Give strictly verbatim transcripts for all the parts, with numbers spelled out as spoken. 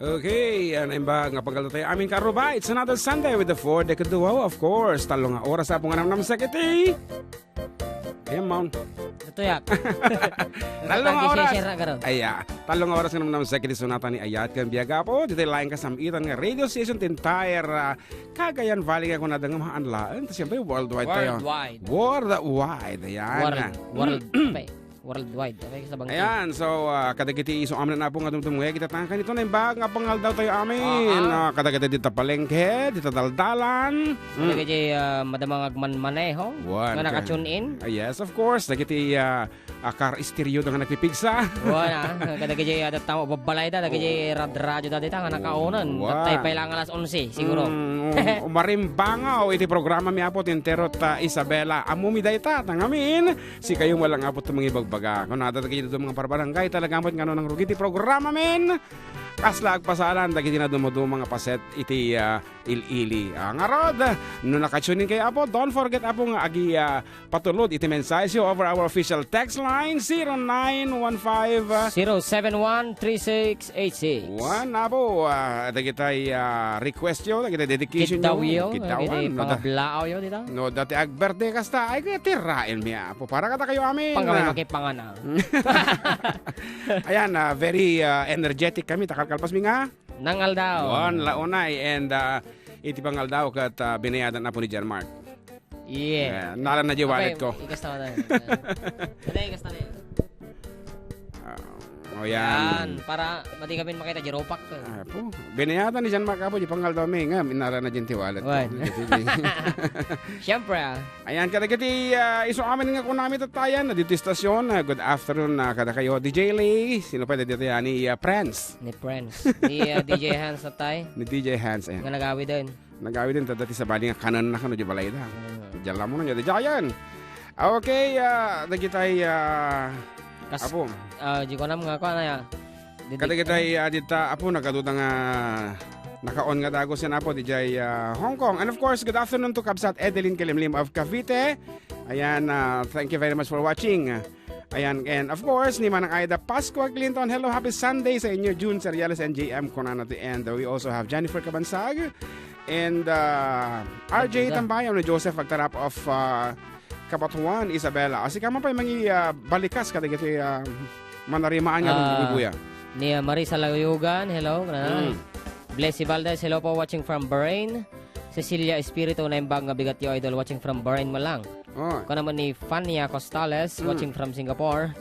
Okay, ah, naimbag nga pagkaldo tayo amin karuba. It's another Sunday with the Four Decade Duo, of course. Tallo nga oras, apo nga namnamsek iti. Ayan, Mount. Natuyak. Tallo nga oras. Share na, garod. Ay, ah, tallo nga oras nga namnamsek iti sonata ni Ayat ken Biagapo. Ditoy laeng kasam-itan nga radio station ti entire, ah, Cagayan Valley nga kunada nga haan laeng. Ta siyempre, worldwide tayo. Worldwide. Worldwide, ayan. World, world, apay. Worldwide. Apay, sa bangko. Ayan, so, ah, kadagiti isu amin, apo nga dumdumngeg ita tangka nito naimbag nga pangaldaw tayo amin. Ah, ah. Ah, kadagiti dita palengke, dita daldalan. Mm. Kadagiti, ah, madama nga agmanmaneho, Wan, nga ka- naka-tune in. Ah, yes, of course. Dagiti, ah, ah, car stereo da nga nagpipigsa. Wan, ah. Kadagiti, ah, adatta mo, babbalay da, dagiti Oo. Rad-, radyo da dita nga nakaunan. Wan. Datay pay lang alas onse, siguro. Mm, um, umarimbangaw iti programa mi, apo, ti entero ta Isabela. Ammom dayta, tangamin. Sikayo met lang, apo, ti mangibagbaga. Kunada dagiti dadduma nga parbarangay, talaga met nga no nangrugi ti programa, men. Kasla agpasalan dagiti naduma-duma nga paset iti, ah, il-ili. Ah, ngarud, no naka-tune in kayo, apo, don't forget, apo, nga agi, ah, patulod iti mensahe over our official text line, zero nine one five, ah, Zero seven one three six eight six. Wan, apo, ah, dagitay, ah, request yo, dagitay dedication yo. Kiddaw yo, Kiddawan, dagitay no, da- pangablaaw yo, dita? No, dati ag-birthday kasta, ay, kaya tiraen mi, apo. Para kadakayo amin, Pangkami ah. Makipangana. Ayan, ah, very, ah, energetic kami. Ta kalkalpas mi nga. Nangaldaw. Wan, launay. And, ah, iti pangaldaw ket, ah, binayadan, apo, ni John Mark. Yeah. Eh, nalan na di wallet ko. Ikas tama tayo. Dali, ikas tama tayo. Ah, o yan. Yan, para madi kami makita, Jeropak to. Ah, po. Binayadan ni John Mark, apo, di pangaldaw mi. Nga, minara na dyan ti wallet ko. Wan. Sige. Siyempre, ah. Ayan, kadagiti, ah, isu amin nga kunami tatayan, na dito istasyon. Ah, good afternoon, ah, kadakayo. D J Lee, sino pa dito yan? Ni, ah, Prince. Ni Prince. Ni, ah, D J Hans na tayo. Ni D J Hans, ayan. Nga nag-awid din. Nag-awid din, ta dati sabali nga kanan na kano di balay da. Mm. Diyan lang muna niya, di Giant. Okay, ah, dagitay, ah, Kas-, apo. Ah, di ko alam nga, kuha na ya. Didi-, Kadagitay, ah, dita, apo, nagaduda nga nakaon nga dagus yan, apo, di jay, ah, Hong Kong. And of course, good afternoon to Kabsat Edeline Kalimlim of Cavite. Ayan, ah, thank you very much for watching. Ayan, and of course, ni Manang Aida Pascua Clinton, hello, happy Sunday sa inyo, June Seriales and J M Conana at the end. We also have Jennifer Kabansag and, uh, R J Aida. Tambayaw ni Joseph Agtarap of, uh, Kabatuan, Isabela. Asika man pa'y mangi, uh, balikas kadagiti, uh, manarimaan nga Ah, bubuya. Ni, uh, Marisa Layugan, hello, Conana. Mm. Blessy Valdez, hello po, watching from Bahrain. Cecilia Espiritu, naimbag nga bigat yo, idol, watching from Bahrain man lang. Oh. Kuan naman ni Fania Costales, Mm. watching from Singapore.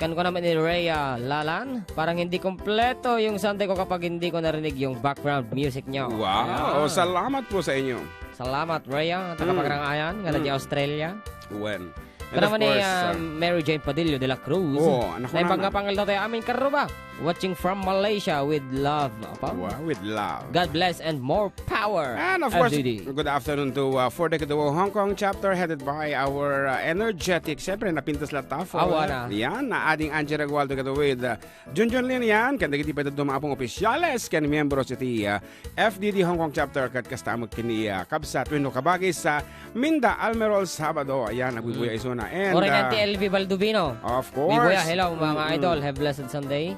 Kan kuan naman ni Rhea Lalan, parang hindi kompleto yung Sunday ko kapag hindi ko narinig yung background music nyo. Wow. Ayan. Oh, salamat po sa inyo. Salamat, Rhea, Mm. tagapagrangayan, nga Mm. Australia. Wen. And Kuan of naman ni, course, ah, uh, Mary Jane Padillo de la Cruz. Oh, anak ko Naimbag na. Nga pangaldaw tayo amin, karuba. Watching from Malaysia with love. Apa? Wow, with love. God bless and more power. And of course, F D D. Good afternoon to, uh, Four Decade Duo Hong Kong chapter headed by our, uh, energetic, siyempre, napintas la ta, Awa na. Yan, na ading Angie Regual together with, uh, Junjun Lin yan, kan dagiti pwede dumapong opisyales, kan miyembros iti, uh, F D D Hong Kong chapter, ket kasta met ken ni, uh, kabsat, wenno kabagis sa Minda Almerol Sabado. Ayan, nagbubuya Mm. isuna. And, Oray uh, ti L V Baldubino. Of course. Bibuya, hello, mga Mm-mm. idol. Have blessed Sunday.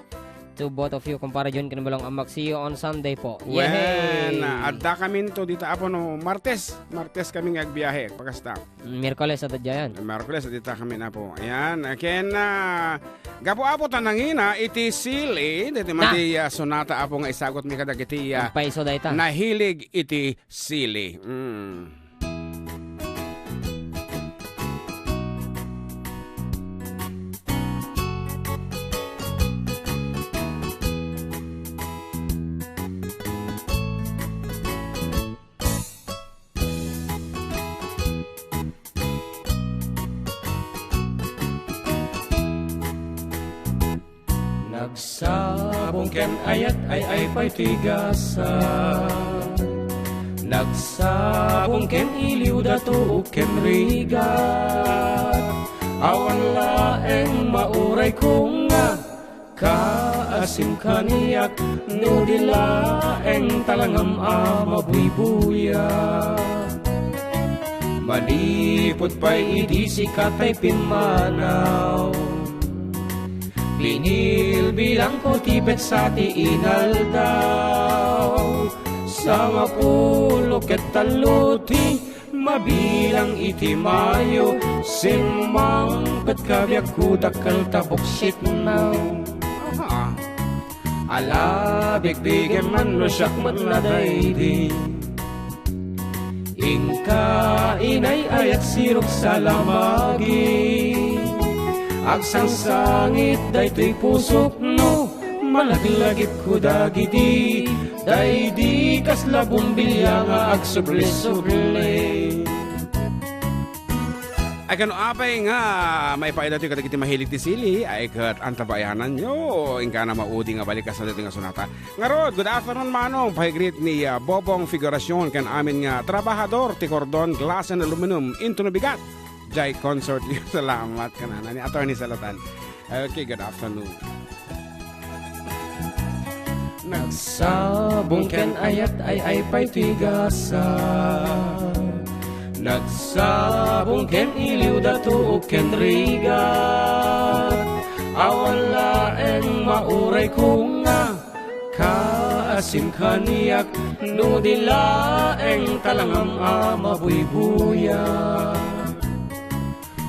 To both of you, kumpare Jun ken Balong Amak. See you on Sunday po. Wen, Yehey! Ah, adda kami to dita, apo, no, Martes. Martes kami nga agbiyahe, pagkasta. Mm, Miyerkules, adda diyan. Miyerkules, adda kami na po. Ayan, ah, ken, ah, gapu, apo, ta nangina, iti sili, dito Na! Mati, ah, sonata, apo, nga isagot mi kadagiti, ah, Ang paiso dayta. Nahilig iti sili. Mm. Nagsabong ken ayat ay ay pay ti gasat. Nagsabong ken iliw, dato ken rigat. Awan laeng mauray ko nga kaasim kaniak, no di laeng talangam a mabuybuya. Manipud pay idi sika tay pimmanaw, Inilbilangko ti petsa ti inaldaw, sangapulo ket tallo ti mabilang iti Mayo, simmangpetka biagko dakkel ta buksitmo. Aha. Ala, bigbigem man no siak met la daydi. Inka inay-ayat sirok salamagi. Agsangsangit daytoy pusok no malaglagipko dagidi. Daydi kasla bumbilia nga agsubli-subli. Ay, kano apay nga maipaay datoy kadagiti mahilig ti sili, ay ket anta bayananyo, inka na maudi nga balik kasla daytoy nga sonata. Ngarud, good afternoon, Manong. Pahigrit ni, ah, Bobong Figuracion ken amin nga trabahador ti Cordon Glass and Aluminum into Nabigat. Jai Consortium, salamat kanana ni Attorney Salatan. Okay, good afternoon. Nagsabong ken ayat ay ay pay ti gasa. Nagsabong ken iliw da tuok ken rigat. Awan laeng mauray ko nga kaasim kaniak no di laeng talangam a mabuybuya.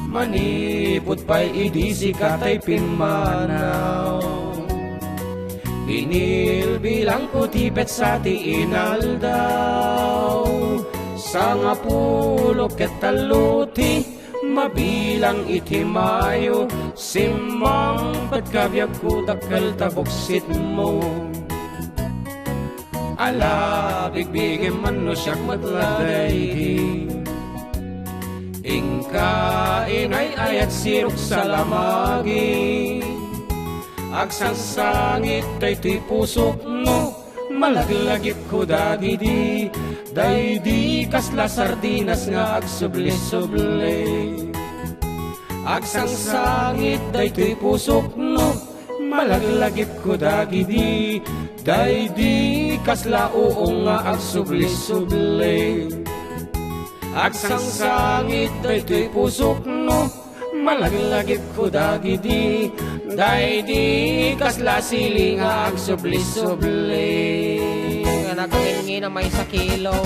Manipud pay idi sika tay pimmanaw. Binilbilangko ti petsa ti inaldaw. Sangapulo ket tallo ti mabilang iti Mayo. Simmangpetka biagko dakkel ta buksitmo. Ala, bigbigem man no siak met la daydi. Inka inay-ayat sirok salamagi. Agsangsangit daytoy pusok no malaglagipko dagidi. Daydi kasla sardinas nga agsubli-subli. Agsangsangit daytoy pusok no malaglagipko dagidi. Daydi kasla uong nga agsubli-subli. Agsangsangit daytoy pusok no malaglagipko dagidi. Daydi kasla sili nga agsubli-subli. Nga nagngingin a maysa kilo.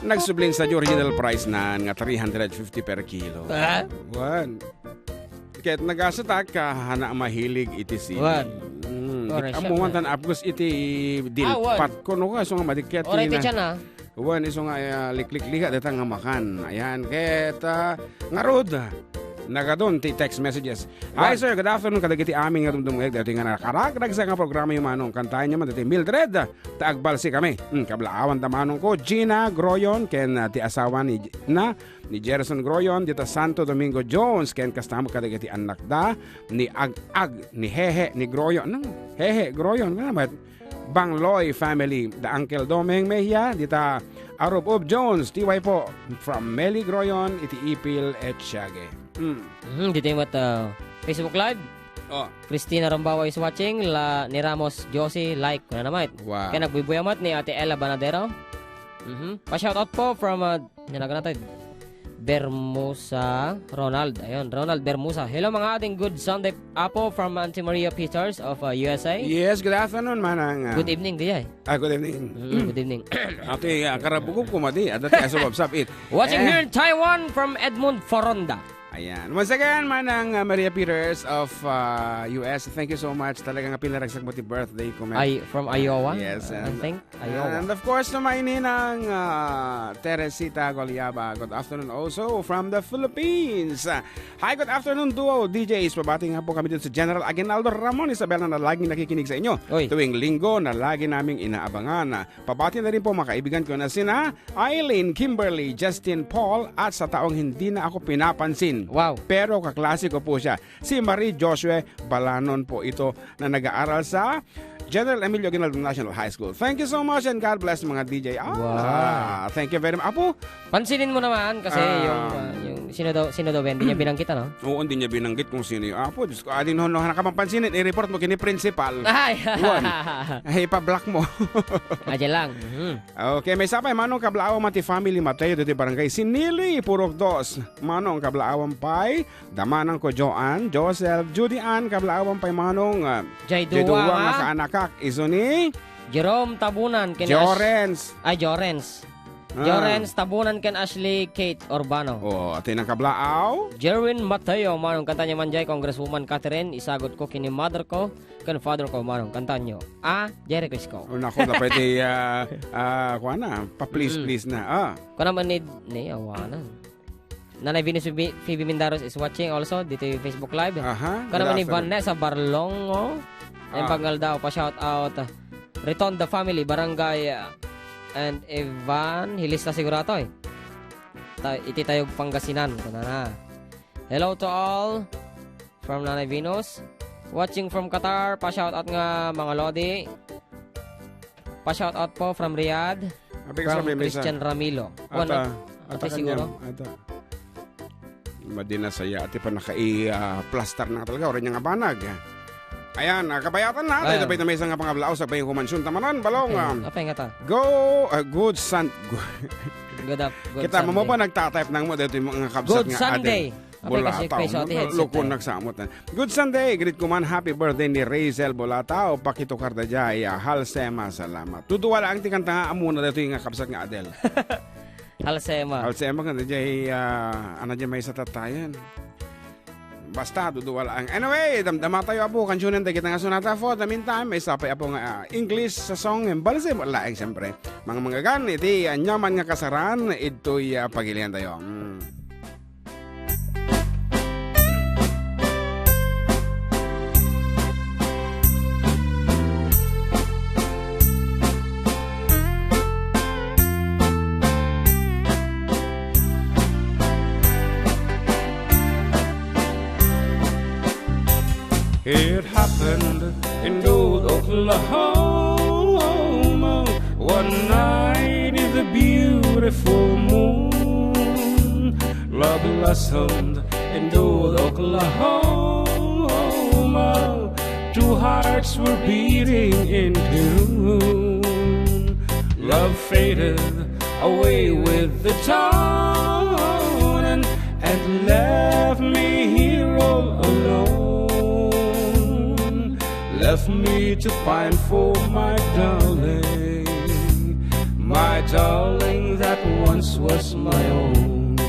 Nagsubli sa di original price nan nga three hundred fifty per kilo. Ah? Wen. Ket nagasatak ka, hana mahilig iti sili. Wen. Mm, Correct, ammo man syempre. Tan apgos iti Ah, wen. Dilpat ko, no, kaso nga madiket Oray ti na. Tiyan, ah. Wen, isu nga, ah, liklikliha dita nga makan. Ayan, ket, ah, ngarud, nagadun ti text messages. Hi, Wen. Sir. Good afternoon. Kadagiti amin nga dumdumngeg daytoy nga nakaragdagsa nga programa, Manong. Kantaenyo man daytoy Mildred, ta agbalsi kami. Hmm, kablaawan da, Manong ko, Gina Groyon, ken, ah, ti asawa ni, na, ni Jerison Groyon, dita Santo Domingo Jones, ken kasta met kadagiti annakda, ni Ag-ag, ni Hehe, ni Groyon. Nang, Hehe, Groyon, nga naman, Bangloy family, da Uncle Domeng Mejia, dita Arub-ub Jones, T Y po, from Meli Groyon, iti Ipil, Etiague. Hmm. Mhm, ditoy met, ah, Facebook Live. Oh. Christina Rombawa is watching, la, ni Ramos Josie, like, kuna naman. Wow. Kaya nagbuybuya met ni Ate Ella Banadero. Mhm. Pa-shoutout po from, ah, nanagan natin. Bermusa Ronald. Ayun, Ronald Bermusa. Hello, mga ating good Sunday, Apo, from Auntie Maria Peters of, uh, U S A. Yes, good afternoon, Manang, ah. Good evening, di ay. Ah, good evening. Mm, good evening. Ate, ah, karabukop ko, madi. Adda ti aso wabsap it. Watching Eh. here in Taiwan from Edmund Foronda. Ayan. Once again, Manang, ah, Maria Peters of, ah, U S, thank you so much. Talaga nga pinaragsak mo ti birthday ko, man. Ay, from Iowa? Yes, I and think. Iowa. And of course, to my ninang, ah, Teresita Goliaba. Good afternoon also from the Philippines. Hi, good afternoon, duo D Js. Pabati nga po kami dito sa General Aguinaldo Ramon Isabel na laging nakikinig sa inyo. Oy. Tuwing linggo na lagi naming inaabangan. Pabati na rin po mga kaibigan ko na sina Eileen, Kimberly, Justin, Paul, at sa taong hindi na ako pinapansin. Wow. Pero kaklase ko po siya. Si Marie Joshua Balanon po ito na nag-aaral sa General Emilio Aguinaldo National High School. Thank you so much and God bless, mga D J. Ah, Wow. ah, thank you very much. Apo, Pansinin mo naman kasi Ah. yung, ah, yung, Sino daw, sino daw, Ben? Di niya binanggit, ano? Oo, hindi niya binanggit kung sino yung apo. Diyos ko, adin ho, no, nakapapansin, i-report mo kini principal. Ay! Juan, ay, ipa-block mo. Ayan lang. Mhm. Okay, maysa pay, Manong, kablaawan ti family Mateo ditoy barangay Sinili, Purok Dos. Manong, kablaawan pay, da manang ko Joan, Joseph, Judy Ann, kablaawan pay, Manong, ah, Jay Jay Dua, Dua, nga ah. Kaanakak, isu ni Jerome Tabunan, ken Ash-, Jorens. Ay, Jorens. Ah. Jorens Tabunan ken Ashley Kate Urbano. Oh, ati nang kablaaw. Jerwin Mateo, Manong, kantaenyo man jay, Congresswoman Catherine, isagut ko ken ni mother ko, ken father ko, Manong, kantaenyo. Ah, Jericho ko. Oh, nako, dapat di, ah, ah, kuha na, pa-please, mm, please na. Ah. Kuha naman ni, ni, awanan. Nanay Venus Phoebe, Phoebe Mindaros is watching also dito yung Facebook Live. Aha, kuha naman ni good afternoon. Vanessa Barlongo. Ang, ah, pangal daw, pa-shout out. Retonda family, barangay, uh, and Evan Hilista siguro ato eh. Ta-, iti Tayog, Pangasinan. Kuna na. Hello to all from Nanay Venus. Watching from Qatar, pa-shout out nga mga lodi. Pa-shout out po from Riyadh, abi, from sabi, may isa. Christian Ramilo. Ata, ano, ata ate siguro? Kanyang, ata. Madina saya, ati pa nakai, ah, plaster na talaga, oray niya nga banag. Ayan, ah, kabayatan na, tayo. Ayan. Tapay na may isang nga pangablaaw sa pay humansyon tamanan, balong, okay, ah, apay nga ta? Go, ah, good Sun-, good. Good up, good Sunday. Kita mo pa nagtatype nang mo, dito yung mga kabsat. Good nga Sunday. Atin. Apay, kasi Bulataw, kay sa atin, headset, lukon eh. Nagsamot na. Good Sunday, greet ko man, happy birthday ni Razel Bulataw, pakitukar da jay, ah, Halsema, salamat. Duduwa laang ti kanta nga amuna dito yung nga kabsat nga Adele. Halsema. Halsema nga, jay, ah, ano jay may sa tatayan. Basta, duduwa laang. Anyway, damdama tayo, apo, kansionen, dagita nga sonata. For the meantime, may sapay, apo, nga, ah, English sa song, balse mo laeng, siyempre. Mga manggagan, iti, ah, nyaman nga kasaraan, ito'y, ah, pagilian tayo. Mm. It happened in old Oklahoma. One night in the beautiful moon, love blossomed in old Oklahoma. Two hearts were beating in tune. Love faded away with the dawn and, and left me here all alone. Left me to pine for my darling, my darling that once was my own.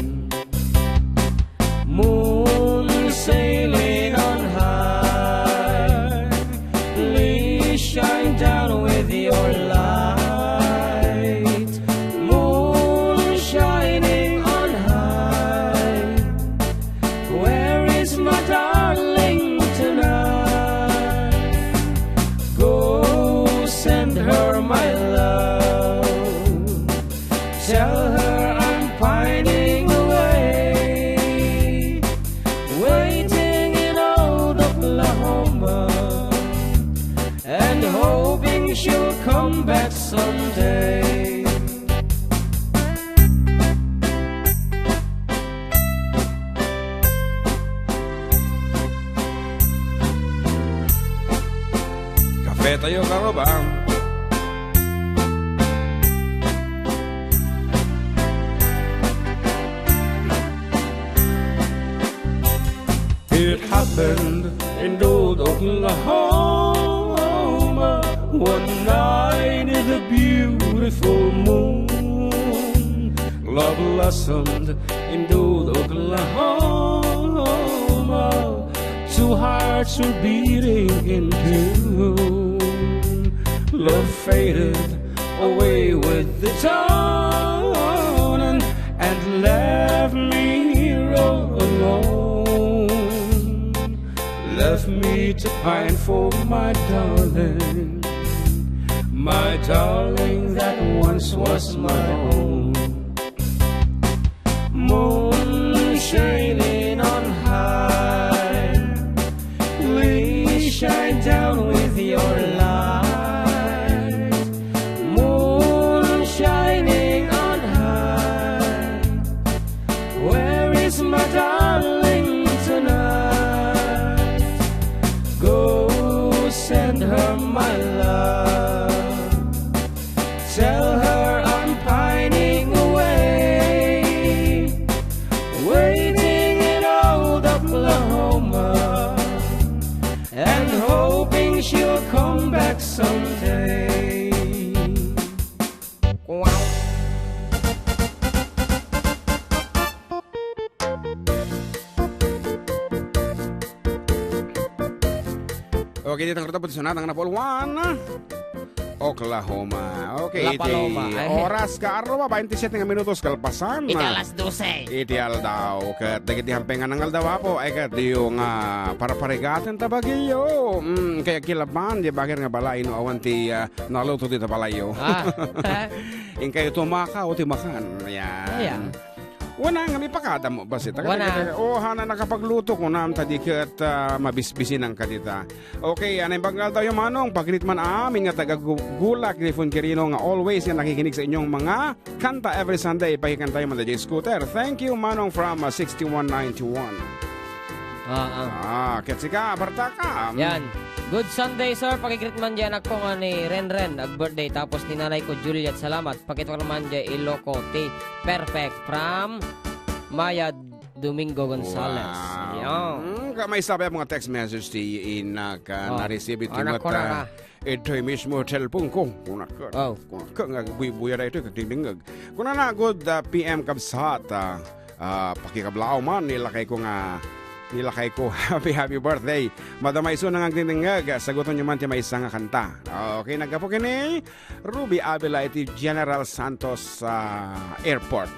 Moon sailing on high, please shine down with your light. Moon shining on high, where is my darling tonight? Go send her my love. Tell her I'm pining away, waiting in old Oklahoma, and hoping she'll come back someday. Kape tayo, karubang. It happened in old Oklahoma, one night in the beautiful moon. Love blossomed in old Oklahoma. Two hearts were beating in tune. Love faded away with the dawn and, and left me here all alone. Left me to pine for my darling, my darling that once was my own. Moon shining on high, please shine down with your light. Moon shining on high, where is my her, my love. Tell her I'm pining away, waiting in old Oklahoma, and hoping she'll come back someday. Okay, dito ang karta po, sunat ang napol one. Oklahoma. Okay, La Paloma, iti eh. Oras, Carlo, bainti siyete nga minutos kalpasan. Iti alas dose. Iti aldaw. Ket dagiti hampay nga nangaldaw, Apo, ay ket diyo nga parparigaten ta bagyo. Mm, kaya kilaban, di bagir nga balay, no, awan ti, ah, naluto dita balayyo. Ah. Inkayo tumaka o ti makan. Yan. Ayan. Wana nga mipakada mo, basit. Wana. O, hana nakapagluto ko nam, tadi ket, ah, mabisbisinan ka dita. Okay, anay banggal tayo, Manong. Pagrit man amin nga taga Gu-, Gulak, Grifon Quirino, nga always nga nakikinig sa inyong mga kanta every Sunday. Pakikantayo man, D J Scooter. Thank you, Manong, from, ah, sixty-one ninety-one. Ah, ah. Ah, ket sika, barta ka. Yan. Good Sunday, sir. Pakigreet man di anak ko nga ni Renren, ag-birthday. Tapos ni nanay ko, Juliet, salamat. Pakita ko naman di Iloko, ti Perfect from Maya Domingo Gonzalez. Wow. Yan. Mm, ka-, may sabi mga text message ti inak, ah, Oh. na-receive iti Anak ko mata. na ka. Itoy mismo cellphone ko. Kunak ka. Oh. Kunak ka nga buy-buya da ito, kagdingdingag. Kunana, good, ah, P M kabsat, ah, ah, pakikablaaw man, nilakay ko nga, nilakay ko, happy, happy birthday. Madama iso nga agdingdingag, saguton nyo man ti maysa nga kanta. Okay, naggapu kini, Ruby Avila iti General Santos, ah, Airport.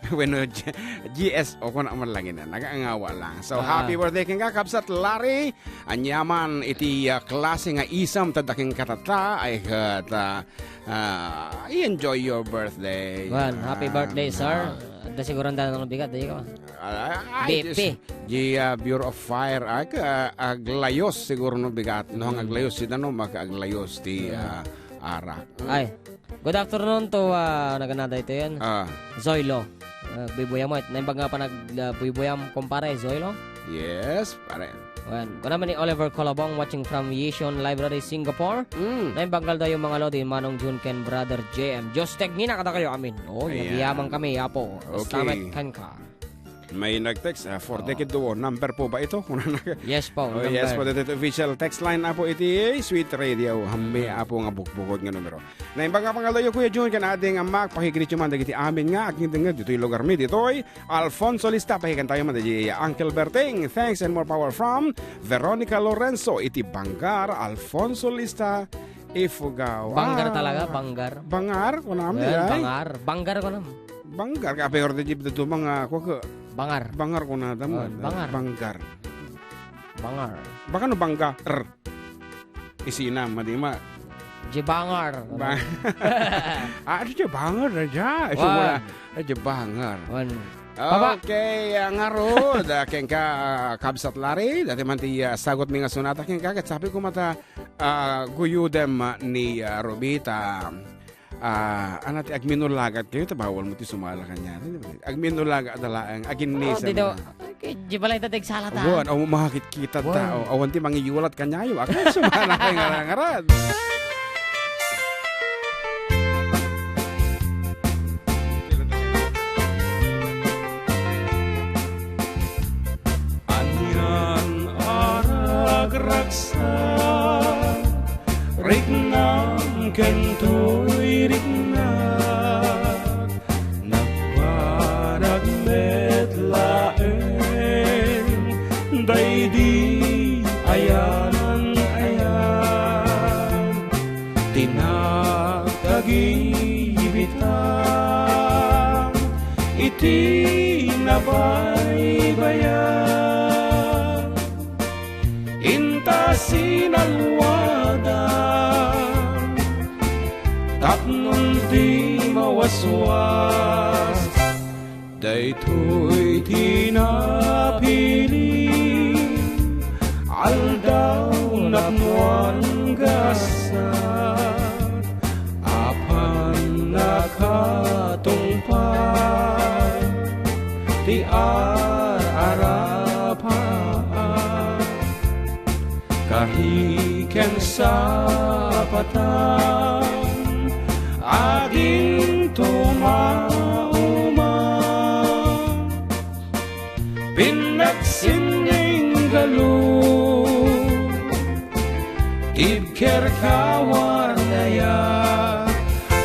Wenno, G-, G S O, kuna man lang ina, nagaangawa lang. So, Ah. happy birthday kenka, kabsat Larry. Aniaman iti, ah, klase nga isam ta daking katata, ay ket, ah, ah, i-enjoy your birthday. Wan, happy Ah, birthday, sir. ah. Adda siguro ang danang bigat, di ko? Ah, ay, B P. Diyos, di, ah, Bureau of Fire, ay, ka, aglayos siguro no bigat. No, ang Mm. aglayos, sida no, maka-aglayos ti, Mm. ah, arak. Ay, good afternoon to, ah, naganada ito yan. Ah. Zoilo. Ah, buybuyam mo. Naimbag nga pa nag, ah, buybuyam, kumpare, Zoilo? Yes, pare. Ayan. Kuna man ni Oliver Colobong watching from Yishun Library, Singapore. Mm. Naimbag nga dayo mga lodi, Manong Jun ken Brother J M. Diyos tegnina kada kayo, amin. Oh, Ayan. nagyaman kami, Apo. Okay. Salamat kanka. May nag-text, ah, for Oo. Decade Duo. Number po ba ito? Yes po, Oh, yes number. po, ito, ito, official text line na po iti Sweet Radio. Hambi, Mm. apo nga bukbukod nga numero. Naimbag nga pangalayo, Kuya Jun, kan ating amak, pakigreet man dagiti amin nga agingdingag ditoy lugar mi, ditoy Alfonso Lista, pakikantayo man dagiti Uncle Berting. Thanks and more power from Veronica Lorenzo, iti Bangar, Alfonso Lista, Ifugao. Bangar Ah, talaga, Bangar. Bangar, kunam, Well, di ay? Bangar. Bangar, kunam. Bangar, ka, pero di, di, di, mga, kuha ka. Bangar. Bangar, kuna, tama. Oh, Bangar. Bangar. Bangar. Baka no, Bangga, R. Isina, madi ma. Jibangar. Ba-, ah, adi Jibangar, raja. Isu Wan. mo na. Adi Jibangar. Wan. Paba- Okay, ah, ngarud, ah, kenka, ah, Kabsat Larry, dati man ti, ah, sagot mi nga sunata, kenka, ket sabi ko mata, ah, guyudem, ah, ni, ah, Robita. Ah, ana ti agminulagat kayo, ta bawal mo ti sumala kanya. Agminulagat da laeng, aginnisan Oh, di daw. na. Kay di balay ta tagsala ta. Awan, awan makakit-kita ta. Wan. O, awan ti mangiyulat kanyayo. Ako sumala kay ngarangaran. Anian a ragragsak, riknam ken toy riknak, nagbanag met laeng daydi ayan-ayan. Ti nagtagibitang iti nabaybayan, inta sinalwadan tapno di mawaswas. Daytoy ti napili, aldaw napno anggasak, apan nakatungpal ti ar-arapaak. Ahi ken sapatan, adinto mauma. Pinnagsinning galu, tibker kawarnaya.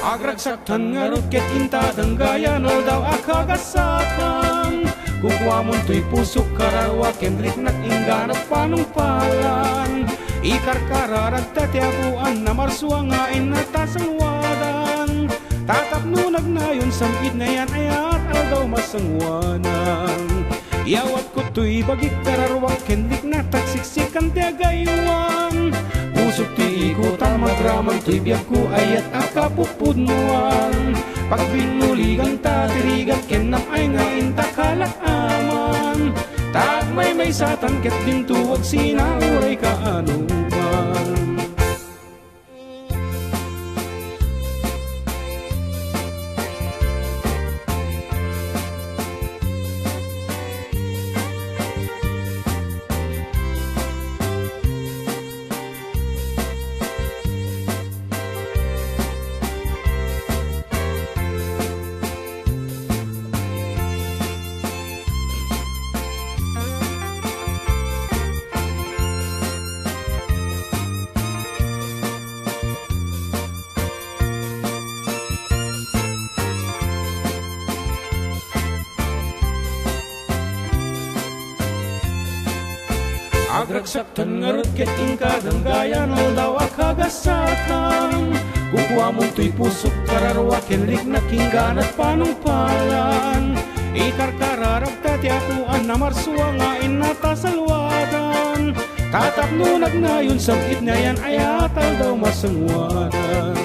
Agragsak tan ngarud ket inta danggayan aldaw a kagasatan. Kukuamon toy pusok, kararua ken riknak, ingganak panungpalan. Ikarkararagta ti apuan a marsua nga inna ta salwadan. Tatapno nagnayon, sam-id nayan-ayat aldaw masanguanan. Yawatko toy bagik, kararuak ken riknak, ta siksikan ti agaywan. Pusok ti iko ta magraman toy biagko, ayat a kapupudnoan. Pagbinnuliganta ti rigat ken nam-ay nga inta kalak-aman. Ta agmaymaysatan ket dinto agsina uray kaanoman. Agragsak tan ngarud ket inka danggayan aldaw a kagasatan. Kukuamon toy pusok, kararua ken riknak, ingganak panungpalan. Ikarkararagta ti apuan a marsua nga inna ta salwadan. Tatapno nagnayon, sam-id nayan-ayat aldaw masanguanan.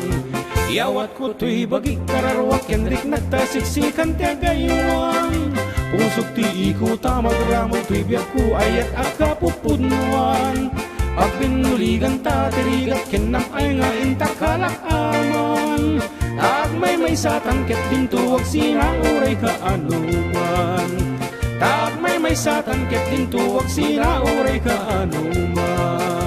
Yawatko toy bagik, kararuak ken riknak, ta siksikan ti agaywan. Pusok ti iko ta magraman toy biagko, ayat a kapupudnoan. Pagbinnuliganta ti rigat ken nam-ay nga inta kalak-aman. Agmaymaysatan ket dinto agsina uray kaanoman. Ta agmaymaysatan ket dinto agsina uray kaanoman.